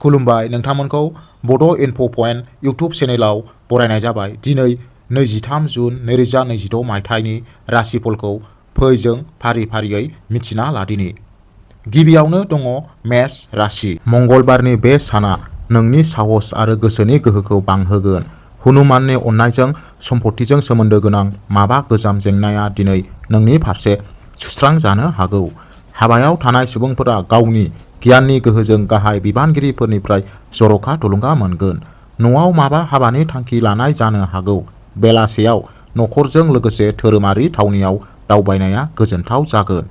खुलुमबाय, नोंथांमोनखौ बड' enough' point YouTube चेनेलाव बरायनाय जाबाय। दिनै 23 जुन 2026 मायथाइनि राशिफलखौ फै जों फारि फारियै मिथिना लादिनि। गिबियावनो दङ मेष राशि। मंगलबारनि बे साना नोंनि साहस आरो गोसोनि गोहोखौ बांहोगोन। हनुमाननि अननायजों सम्पथिजों सोमोन्दो गोनां माबा गोजाम जेंनाया दिनै नोंनि फारसे सुस्रांजानो हागौ। हाबायाव थानाय सुबुंफोरा गावनि गियाननि गोहोजों गाहाय बिबानगिरिफोरनिफ्राय जर'खा थुलुंगा मोनगोन। न'आव माबा हाबानि थांखि लानाय जानो हागौ। बेलासेयाव नखरजों लोगोसे धोरोमारि थावनियाव दावबायनाया गोजोनथाव जागोन।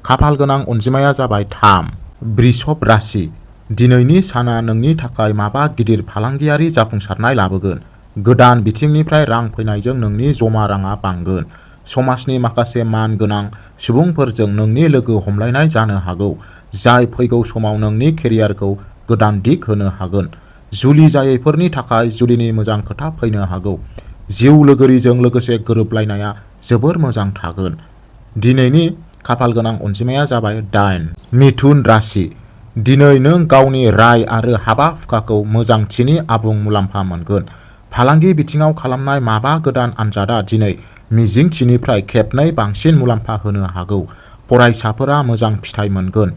खाफाल गोनां अनजिमाया जाबाय 3। वृषभ राशि। दिनैनि साना नोंनि थाखाय माबा गिदिर फालांगियारि जाफुंसारनाय लाबोगोन। गोदान बिथिंनिफ्राय रां फैनायजों नोंनि जमा राङा बांगोन। समाजनि माखासे मान गोनां सुबुंफोरजों नोंनि लोगो हमलायनाय जानो हागौ, जाय फैगौ समाव नोंनि केरियारखौ गोदान दिग होनो हागोन। जुलि जायैफोरनि थाखाय जुलिनि मोजां खोथा फैनो हागौ। जिउ लोगोरिजों लोगोसे गोरोबलायनाया जोबोर मोजां थागोन। दिनैनि खाफाल गोनां अनजिमाया जाबाय 8। मिथुन राशि। दिनै नों गावनि राय आरो हाबा-हुखाखौ मोजांथिनि आबुं मुलाम्फा मोनगोन। फालांगि बिथिङाव खालामनाय माबा गोदान आनजादआ दिनै मिजिंथिनिफ्राय खेबनै बांसिन मुलाम्फा होनो हागौ। फरायसाफोरा मोजां फिथाइ मोनगोन।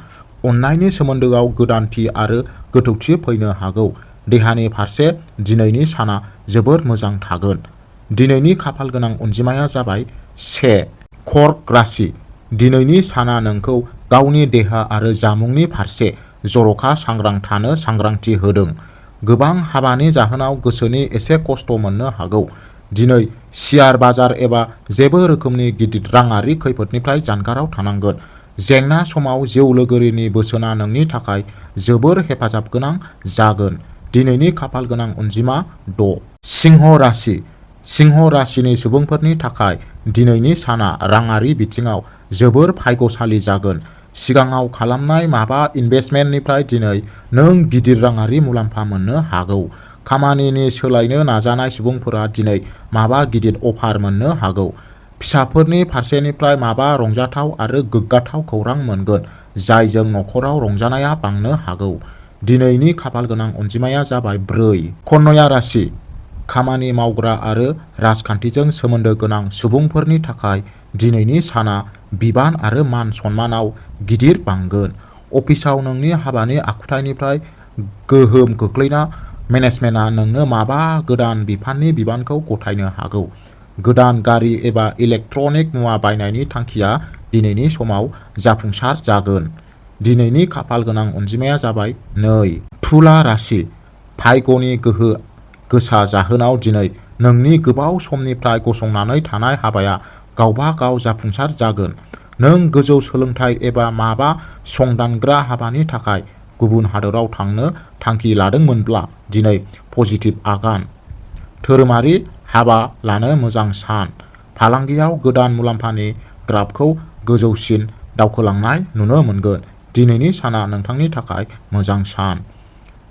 अननायनि सोमोन्दोआव गोदानथि आरो गोथौथि फैनो हागौ। देहानि फारसे दिनैनि साना जोबोर मोजां थागोन। दिनैनि खाफाल गोनां अनजिमाया जाबाय 1। कर्क राशि। दिनैनि साना नोंखौ गावनि देहा आरो जामुंनि फारसे जर'खा सांग्रां थानो सांग्रांथि होदों। गोबां हाबानि जाहोनाव गोसोनि एसे खस्थ' मोननो हागौ। दिनै शेयार बाजार एबा जेबो रोखोमनि गिदिर राङारि खैफोदनिफ्राय जानगाराव थानांगोन। जेंना समाव जिउ लोगोरिनि बोसोनआ नोंनि थाखाय जोबोर हेफाजाब गोनां जागोन। दिनैनि खाफाल गोनां अनजिमा 6। सिंह राशि। सिंह राशिनि सुबुंफोरनि थाखाय दिनैनि साना राङारि बिथिङाव जोबोर भाग्यशालि जागोन। सिगाङाव खालामनाय माबा इनभेस्टमेन्टनिफ्राय दिनै नों गिदिर राङारि मुलाम्फा मोननो हागौ। खामानिनि सोलायनो नाजानाय सुबुंफोरा दिनै माबा गिदिर अफार मोननो हागौ। फिसाफोरनि फारसेनिफ्राय माबा रंजाथाव आरो गोग्गाथाव खौरां मोनगोन, जायजों नखराव रंजानाया बांनो हागौ। दिनैनि खाफाल गोनां अनजिमाया जाबाय 4। कन्या राशि। खामानि मावग्रा आरो राजखान्थिजों सोमोन्दो गोनां सुबुंफोरनि थाखाय दिनैनि साना बिबान आरो मान सन्मानाव गिदिर बांगोन। अफिसाव नोंनि हाबानि आखुथायनिफ्राय गोहोम खोख्लैना मेनेजमेन्टआ नोंनो माबा गोदान बिफाननि बिबानखौ गथायनो हागौ। गोदान गारि एबा इलेक्ट्रनिक मुवा बायनायनि थांखिया दिनैनि समाव जाफुंसार जागोन। दिनैनि खाफाल गोनां अनजिमाया जाबाय 2। तुला राशि। भाग्यनि गोहो गोसा जाहोनाव दिनै नोंनि गोबाव समनिफ्राय गसंनानै थानाय हाबाया गावबा गाव जाफुंसार जागोन। नों गोजौ सोलोंथाइ एबा माबा संदानग्रा हाबानि थाखाय गुबुन हादोराव थांनो थांखि लादोंमोनब्ला दिनै पजिटिभ आगान। धोरोमारि हाबा लानो मोजां सान। फालांगियाव गोदान मुलाम्फानि ग्राफखौ गोजौसिन दावखोलांनाय नुनो मोनगोन। दिनैनि साना नोंथांनि थाखाय मोजां सान।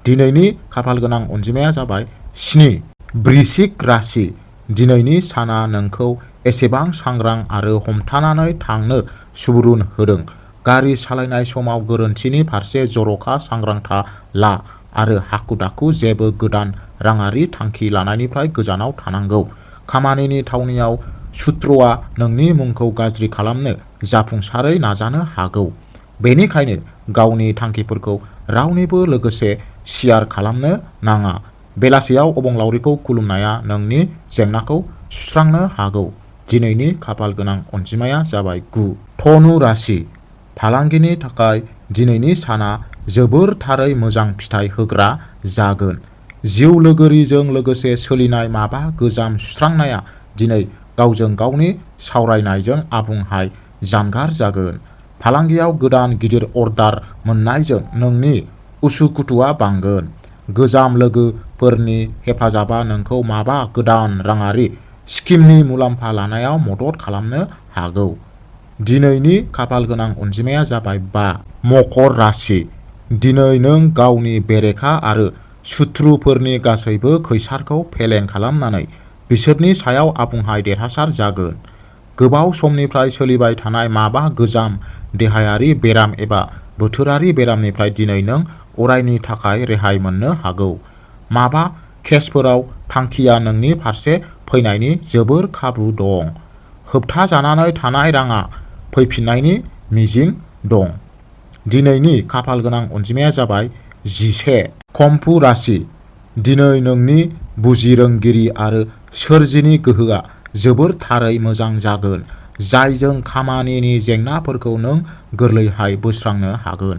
दिनैनि खाफाल गोनां अनजिमाया जाबाय 7। वृश्चिक राशि। दिनैनि साना नोंखौ एसेबां सांग्रां आरो हमथानानै थांनो सुबुरुन होदों। गारि सालायनाय समाव गोरोन्थिनि फारसे जर'खा सांग्रांथा ला आरो हाखु-दाखु जेबो गोदान राङारि थांखि लानायनिफ्राय गोजानाव थानांगौ। खामानिनि थावनियाव सुथ्रआ नोंनि मुंखौ गाज्रि खालामनो जाफुंसारै नाजानो हागौ। बेनिखायनो गावनि थांखिफोरखौ रावनिबो लोगोसे शेयार खालामनो नाङा। बेलासियाव अबंलावरिखौ खुलुमनाया नोंनि जेंनाखौ सुस्रांनो हागौ। दिनैनि खाफाल गोनां अनजिमाया जाबाय 9। धनु राशि। फालांगिनि थाखाय दिनैनि साना जोबोर थारै मोजां फिथाइ होग्रा जागोन। जिउ लोगोरिजों लोगोसे सोलिनाय माबा गोजाम सुस्रांनाया दिनै गावजों गावनि सावरायनायजों आबुंहाय जानगार जागोन। फालांगियाव गोदान गिदिर अर्डार मोन्नायजों नोंनि उसुखुथुआ बांगोन। गोजाम लोगोफोरनि हेफाजाबा नोंखौ माबा गोदान राङारि स्किमनि मुलाम्फा लानायाव मदद खालामनो हागौ। दिनैनि खाफाल गोनां अनजिमाया जाबाय 5। मकर राशि। दिनै नों गावनि बेरेखा आरो सुथ्रुफोरनि गासैबो खैसारखौ फेलें खालामनानै बिसोरनि सायाव आबुंहाय देरहासार जागोन। गोबाव समनिफ्राय सोलिबाय थानाय माबा गोजाम देहायारि बेराम एबा बोथोरारि बेरामनिफ्राय दिनै नों अरायनि थाखाय रेहाय मोननो हागौ। माबा केसफोराव थांखिया नोंनि फारसे फैनायनि जोबोर खाबु दं। होबथाजानानै थानाय राङा फैफिन्नायनि मिजिं दं। दिनैनि खाफालगोनां अनजिमाया जाबाय 11। कम्पु राशि। दिनै नोंनि बुजिरोंगिरि आरो सोरजिनि गोहोआ जोबोर थारै मोजां जागोन, जायजों खामानिनि जेंनाफोरखौ नों गोरलैहाय बोस्रांनो हागोन।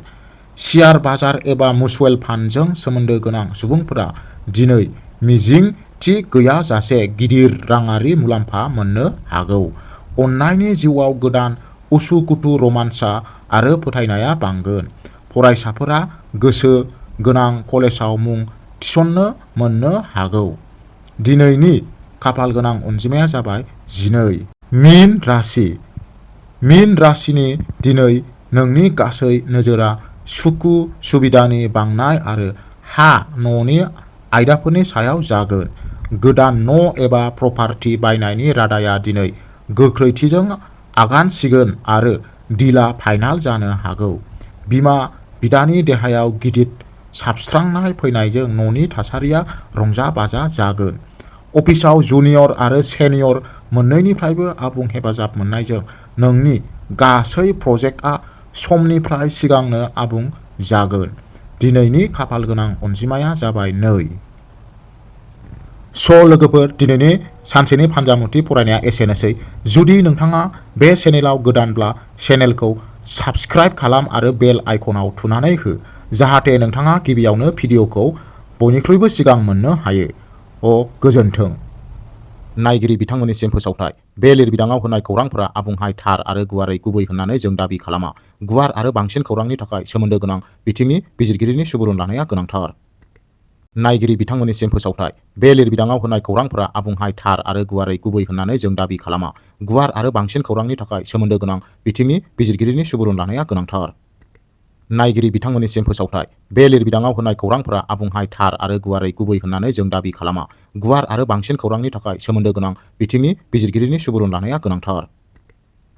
शेयार बाजार एबा मिउचुयेल फान्डजों सोमोन्दो गोनां सुबुंफोरा दिनै मिजिं थि गैयाजासे गिदिर राङारि मुलाम्फा मोननो हागौ। अननायनि जिउआव गोदान उसुखुथु रमान्सा आरो फोथायनाया बांगोन। फरायसाफोरा गोसो गोनां कलेजाव मुं थिसननो मोननो हागौ। दिनैनि खाफालगोनां अनजिमाया जाबाय 12। मीन राशि। मीन राशिनि दिनै नोंनि गासै नोजोरआ सुखु सुबिदानि बांनाय आरो हा-न'नि आयदाफोरनि सायाव जागोन। गोदान न' एबा प्रपार्टि बायनायनि रादायआ दिनै गोख्रैथिजों आगानसिगोन आरो डिलआ फाइनाल जानो हागौ। बिमा-बिदानि देहायाव गिदिर साबस्रांनाय फैनायजों न'नि थासारिया रंजा-बाजा जागोन। अफिसाव जुनियर आरो सेनियर मोन्नैनिफ्रायबो आबुं हेफाजाब मोन्नायजों नोंनि गासै प्रजेक्टआ समनिफ्राय सिगांनो आबुं जागोन। दिनैनि खाफालगोनां अनजिमाया जाबाय 2। लोगोफोर, दिनैनि सानसेनि फान्जामुथि फरायनाया एसेनोसै। जुदि नोंथाङा बे चेनेलाव गोदानब्ला चेनेलखौ साबस्क्राइब खालाम आरो बेल आइकनआव थुनानै हो, जाहाथे नोंथाङा गिबियावनो भिडिअखौ बयनिख्रुइबो सिगां मोननो हायो। गोजोन्थों। नायगिरि बिथांमोननिसिम फोसावथाय। बे लिरबिदांआव होनाय खौरांफोरा आबुंहाय थार आरो गुवारै गुबै होननानै जों दाबि खालामा। गुवार आरो बांसिन खौरांनि थाखाय सोमोन्दो गोनां बिथिंनि बिजिरगिरिनि सुबुरुन लानाया गोनांथार। नायगिरि बिथांमोननिसिम फोसावथाय। बे लिरबिदांआव होनाय खौरांफोरा आबुंहाय थार आरो गुवारै गुबै होननानै जों दाबि खालामा। गुवार आरो बांसिन खौरांनि थाखाय सोमोन्दो गोनां बिथिंनि बिजिरगिरिनि सुबुरुन लानाया गोनांथार। नायगिरि बिथांमोननिसिम फोसावथाय। बे लिरबिदांआव होनाय खौरांफोरा आबुंहाय थार आरो गुवारै गुबै होननानै जों दाबि खालामा। गुवार आरो बांसिन खौरांनि थाखाय सोमोन्दो गोनां बिथिंनि बिजिरगिरिनि सुबुरुन लानाया गोनांथार।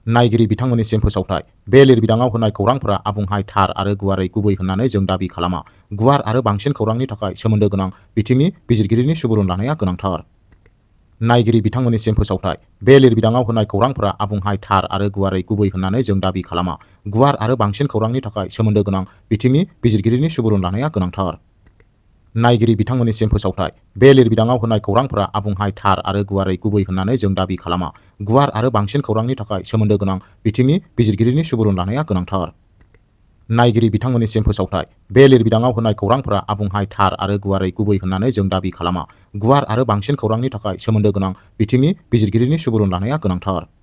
नायगिरि बिथांमोननिसिम फोसावथाय। बे लिरबिदांआव होनाय खौरांफोरा आबुंहाय थार आरो गुवारै गुबै होननानै जों दाबि खालामा। गुवार आरो बांसिन खौरांनि थाखाय सोमोन्दो गोनां बिथिंनि बिजिरगिरिनि सुबुरुन लानाया गोनांथार। नायगिरि बिथांमोननिसिम फोसावथाय। बे लिरबिदांआव होनाय खौरांफोरा आबुंहाय थार आरो गुवारै गुबै होननानै जों दाबि खालामा। गुवार आरो बांसिन खौरांनि थाखाय सोमोन्दो गोनां बिथिंनि बिजिरगिरिनि सुबुरुन लानाया गोनांथार। नायगिरि बिथांमोननिसिम फोसावथाय। बे लिरबिदांआव होनाय खौरांफोरा आबुंहाय थार आरो गुवारै गुबै होननानै जों दाबि खालामा। गुवार आरो बांसिन खौरांनि थाखाय सोमोन्दो गोनां बिथिंनि बिजिरगिरिनि सुबुरुन लानाया गोनांथार। नायगिरि बिथांमोननिसिम फोसावथाय। बे लिरबिदांआव होनाय खौरांफोरा आबुंहाय थार आरो गुवारै गुबै होननानै जों दाबि खालामा। गुवार आरो बांसिन खौरांनि थाखाय सोमोन्दो गोनां बिथिंनि बिजिरगिरिनि सुबुरुन लानाया गोनांथार।